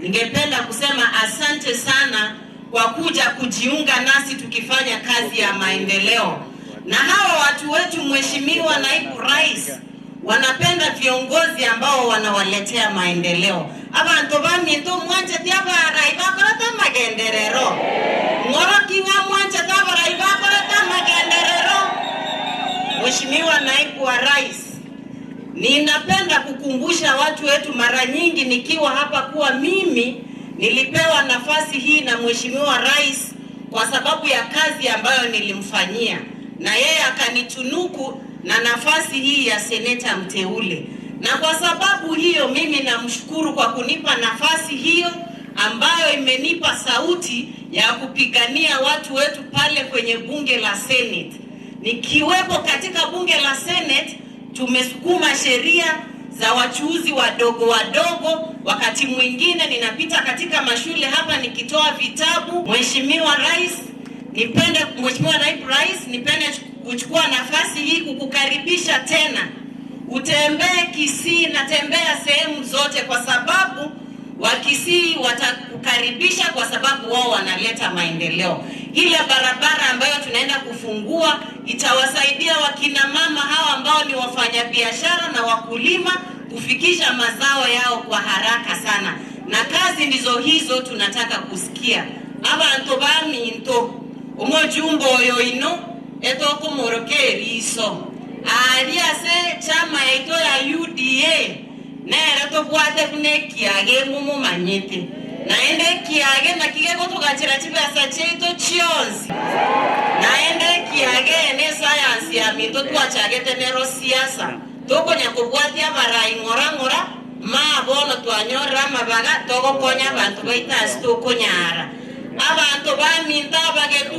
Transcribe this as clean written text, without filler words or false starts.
Ningependa kusema asante sana kwa kuja kujiunga nasi tukifanya kazi ya maendeleo. Na hawa watu wetu, Mheshimiwa Naibu Rais, wanapenda viongozi ambao wanawaletea maendeleo. Abantu baminto mwanchete abarai bakorete magenderero ng'oro mwanchete abarai bakorete magenderero. Mheshimiwa Naibu wa Rais, ninapenda kukumbusha watu wetu mara nyingi nikiwa hapa kuwa mimi nilipewa nafasi hii na Mheshimiwa Rais kwa sababu ya kazi ambayo nilimfanyia, na yeye akanitunuku na nafasi hii ya seneta mteule, na kwa sababu hiyo mimi namshukuru kwa kunipa nafasi hiyo ambayo imenipa sauti ya kupigania watu wetu pale kwenye bunge la Senate. Nikiwepo katika bunge la Senate, tumesukuma sheria za wachuuzi wadogo wadogo. Wakati mwingine ninapita katika mashule hapa nikitoa vitabu. Mheshimiwa Rais, nipende, Mheshimiwa Naibu Rais, nipende kuchukua nafasi hii kukukaribisha tena utembee Kisii na tembea sehemu zote, kwa sababu Wakisii watakukaribisha kwa sababu wao wanaleta maendeleo. Ile barabara ambayo tunaenda kufungua itawasaidia wakina mama hawa ambao ni wafanyabiashara na wakulima kufikisha mazao yao kwa haraka sana, na kazi ndizo hizo tunataka kusikia. Abantu baminto omojumbe oyo ino etokomoroka eriso ari ase chama yaito ya UDA nere tobwate buna ekiage mumumanyete naende ekiage naki gegotogachera chibesa chiaito chionsi naende ekiage ne science ya minto twachagete nero siasa tokonya kobwatia abarai ng'ora ng'ora ma bono twanyorera amabaga togokonya abanto baito ase tokonyara abanto baminto abagetu.